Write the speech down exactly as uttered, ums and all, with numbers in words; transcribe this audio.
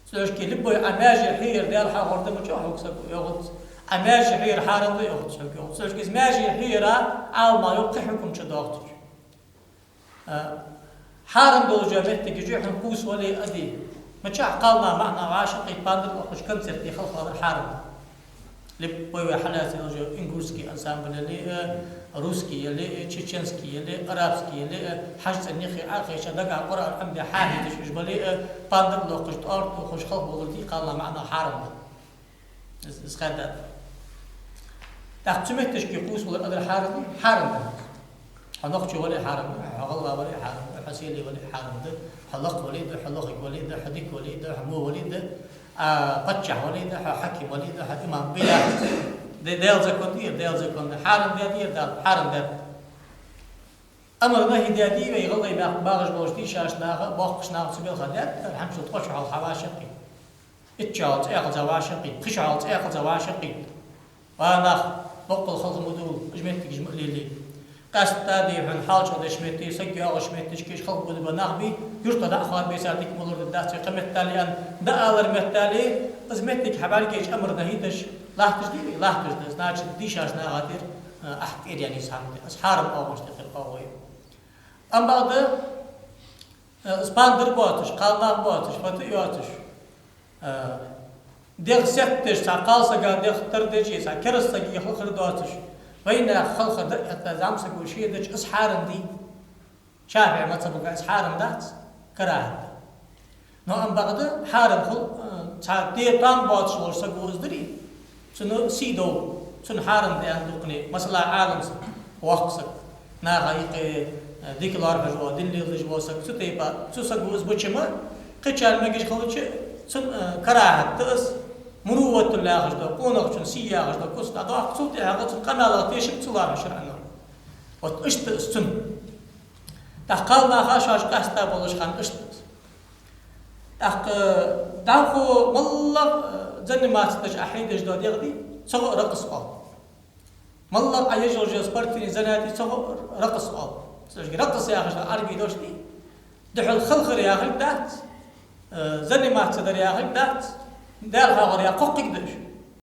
Цхьаькха любой Ӏа маьже хьийра Даьла хьехар да ма чӀоагӀа хьога саг йоагӀац. Ӏа маьже хьийра хьарам да йоагӀац хьога йоагӀац. Цхьаькха из маьже хьийра Ӏаламнаха йоах кхы хьукам чу доагӀача. А, хьарам долча меттиге хьона кхувсавале а де. Мичахьа кхалнаха маӀа наха вӀашагӀкхийтта пандар лохаш концерт де халхавалар хьарам да. Любой вай хьалаьца йолча ингушский ансамбль яле а, русский яле а, чеченский яле а, арабский яле а, хьажцӀен нихи археча дагахьа Къуръан Ӏомаде хьахьийдаш уж бале а, пандар лохаш, тӀоарт тохаш халхавалар дий кхалнаха маӀа наха хьарам да. Из, из хадда. ТӀаккха цу меттигашка кхувсавалар адар хьарам да? Хьарам да. Хьо нохчо вале а хьарам да, хьо гӀалгӀа вале а хьарам да, хьо селий вале а хьарам да, хьо лакха вале а да, хьо лохаг вале а да, хьо дика вале а да, хьо во вале а да, а, паччахь вале а да, хьо хьаким вале а да, хьо имам вале а да. Даь-, Даьла закон да ер, Даьла закон да. Хьарам даьд ер Дала, хьарам даьд. Амар-нахьи даьдий вай гӀалгӀай мехка багӀаш болча дийшача наха, боккхача наха цу белха даьд, хӀанзчул ткъо шу хьалха вӀашагӀкхийтта. Итт шу хьалха цӀаькхаза вӀашагӀкхийтта, пхи шу хьалха цӀаькхаза вӀашагӀкхийтта. Ва нах, боккъал халха ма дувла, уж меттигаш ма лелае. Къаьстта дий хьона хьалчу деш метте, саг йоагӀаш меттигашка халха гуш ба нах бий, юрта дӀа а хоадабе цар дика ма лорадац вай, кхы меттел а, дӀаалар меттел а, из меттиг хьабӀаргайча амар-нахьи деш, латташ дий вай, латташ да, значит, дийшача наха тӀера, а, ахь тӀера яьнна из хӀама да, из хьарам оагӀонаш тӀехьара оагӀув я. Амма бакъда, э, из пандар боацаш, кхалнах боацаш, фата йоацаш, э, дегӀ сеттадеш, цхьа кхалсага дегӀ тардеш, цхьа кераста сага халхар доацаш, вайнаьха халхар да аьнна зӀамсаго ше дича, из хьарам дий? ШафиӀий мазхӀабага из хьарам дац, карахӀат да. Но амма бакъда хьарам хул, э, цхьа де там боацаш волча саго из дарий, цунна сий дов, цунна хьарам да аьнна дуккхане, масала, Ӏалам саг, воккха саг, наха юкъе, э, дика лоархӀаш вола, дин леладеш вола саг, цу тайпа, цу саго из бача ма, кхычарна мегаш хилча, цунна, э, карахӀат да из, мурувватул яхаш да, къонахчун сий яхаш да, куц дӀадоаккх, цул тӀехьагӀа цун къамаьлах тешам цу лоархӀаш шарӀо. Вот иштта из цунна. ТӀаккха кхалнаха шоаш къаьста болаш хинна иштта. ТӀаккха дӀахо моллагӀа, э, заниматься деш Ӏа хьийдеш дола дегӀ дий, цох а ракъс оал. МоллагӀа Ӏа еш йола спортивни занятие, цох а ракъс оал. Цудухьа ракъс яхаш да Ӏарбий дош дий, духьал халхар яхилга дац, э, заниматься дар яхилга дац, Даьла хьехар яха кхоккхиг да уж.